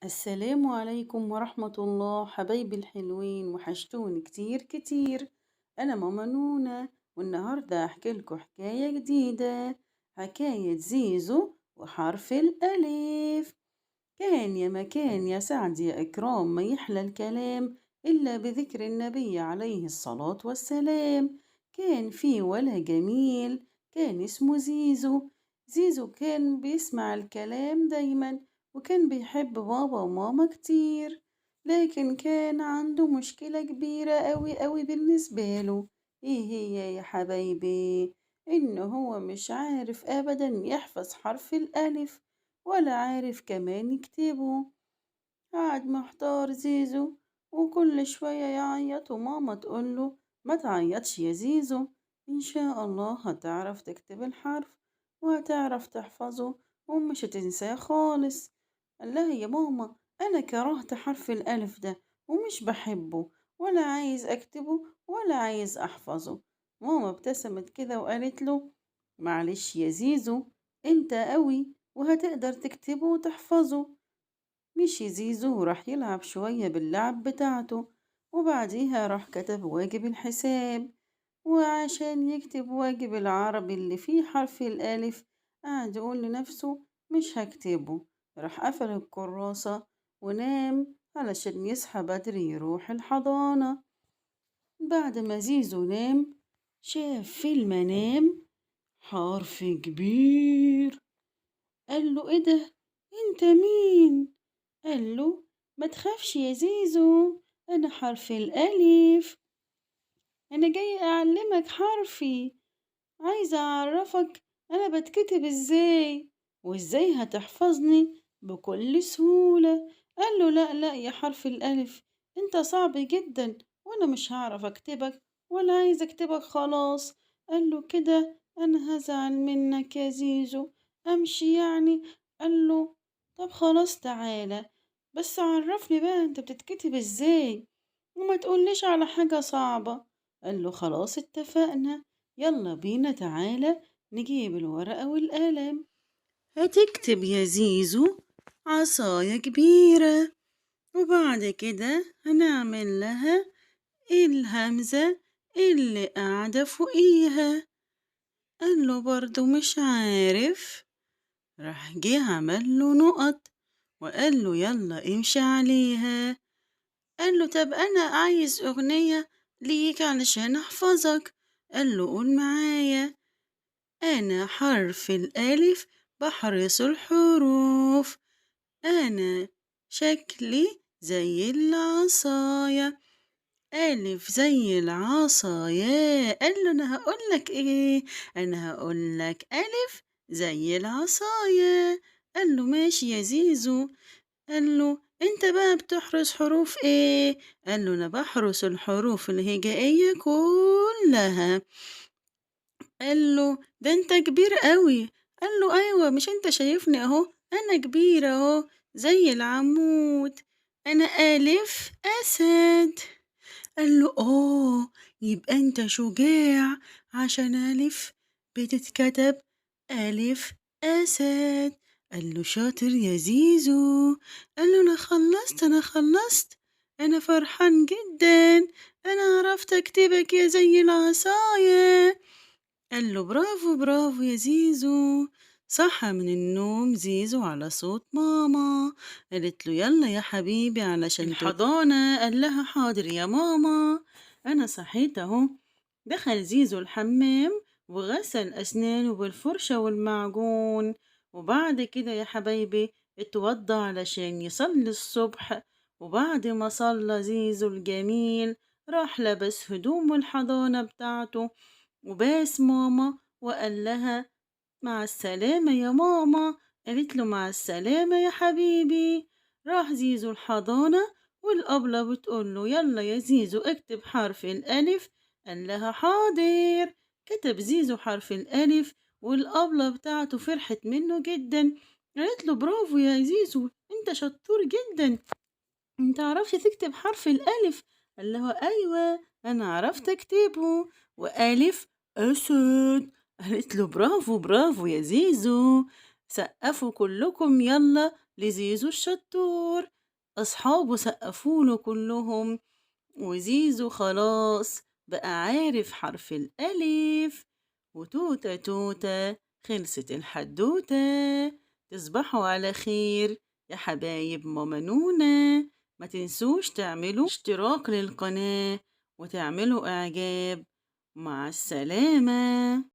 السلام عليكم ورحمة الله. حبايبي الحلوين، وحشتوني كتير كتير. أنا ماما نونا، والنهاردة هحكي لكم حكاية جديدة، حكاية زيزو وحرف الألف. كان يا مكان يا سعد يا إكرام، ما يحلى الكلام إلا بذكر النبي عليه الصلاة والسلام. كان في ولد جميل كان اسمه زيزو. زيزو كان بيسمع الكلام دايما، وكان بيحب بابا وماما كتير، لكن كان عنده مشكلة كبيرة قوي قوي بالنسبة له. ايه هي يا حبايبي؟ إن هو مش عارف أبدا يحفظ حرف الألف، ولا عارف كمان يكتبه. قعد محتار زيزو، وكل شوية يعيط، وماما تقوله ما تعيطش يا زيزو، إن شاء الله هتعرف تكتب الحرف وهتعرف تحفظه ومش هتنساه خالص. قال لها يا ماما أنا كرهت حرف الألف ده ومش بحبه، ولا عايز أكتبه ولا عايز أحفظه. ماما ابتسمت كده وقالت له معلش يا زيزو، انت قوي وهتقدر تكتبه وتحفظه. مشي زيزو وراح يلعب شوية باللعب بتاعته، وبعديها راح كتب واجب الحساب. وعشان يكتب واجب العربي اللي فيه حرف الألف قعد يقول لنفسه مش هكتبه. راح قفل الكراسة ونام علشان يصحى بدري يروح الحضانة. بعد ما زيزو نام شاف في المنام حرف كبير. قال له ايه ده، انت مين؟ قال له ما تخافش يا زيزو، انا حرف الألف، انا جاي اعلمك حرفي، عايزة اعرفك انا بتكتب ازاي وازاي هتحفظني بكل سهولة. قال له لا لا يا حرف الألف، انت صعب جدا وانا مش هعرف اكتبك ولا عايز اكتبك خلاص. قال له كده انا هزعل منك يا زيزو، امشي يعني؟ قال له طب خلاص تعالى، بس عرفني بقى انت بتتكتب ازاي وما تقوليش على حاجة صعبة. قال له خلاص اتفقنا، يلا بينا تعالى نجيب الورقة والقلم. هتكتب يا زيزو عصاية كبيرة، وبعد كده هنعمل لها الهمزة اللي قاعدة فوقيها. قال له برضو مش عارف. راح جه عمل له نقط وقال له يلا امشي عليها. قال له طب أنا عايز أغنية ليك علشان أحفظك. قال له قول معايا، أنا حرف الألف بحرص الحروف، أنا شكلي زي العصاية، ألف زي العصاية. قال له أنا هقولك إيه، أنا هقولك ألف زي العصاية. قال له ماشي يا زيزو. قال له انت بقى بتحرس حروف ايه؟ قال له انا بحرس الحروف الهجائية كلها. قال له ده انت كبير قوي. قال له ايوه، مش انت شايفني اهو، انا كبير اهو زي العمود، انا ألف أسد. قال له اه يبقى انت شجاع عشان ألف بتتكتب ألف أسد. قال له شاطر يا زيزو. قال له أنا خلصت، أنا خلصت، أنا فرحان جدا، أنا عرفت أكتبك يا زي العصاية. قال له برافو برافو يا زيزو. صحى من النوم زيزو على صوت ماما، قالت له يلا يا حبيبي علشان الحضانة. قال لها حاضر يا ماما، أنا صحيت أهو. دخل زيزو الحمام وغسل أسنانه بالفرشة والمعجون، وبعد كده يا حبايبي اتوضى علشان يصلي الصبح. وبعد ما صلى زيزو الجميل راح لبس هدوم الحضانة بتاعته وباس ماما وقال لها مع السلامة يا ماما. قالت له مع السلامة يا حبيبي. راح زيزو الحضانة والأبلة بتقول له يلا يا زيزو اكتب حرف الألف. قال لها حاضر. كتب زيزو حرف الألف والأبلة بتاعته فرحت منه جدا، قالت له برافو يا زيزو، انت شطور جدا، انت عرفت تكتب حرف الألف. قال له أيوة أنا عرفت أكتبه، وألف أسد. قالت له برافو برافو يا زيزو. سقفوا كلكم يلا لزيزو الشطور. أصحابه سقفوله كلهم، وزيزو خلاص بقى عارف حرف الألف. وتوتة توتة خلصت الحدوتة. تصبحوا على خير يا حبايب ماما نونا. ما تنسوش تعملوا اشتراك للقناة وتعملوا إعجاب. مع السلامة.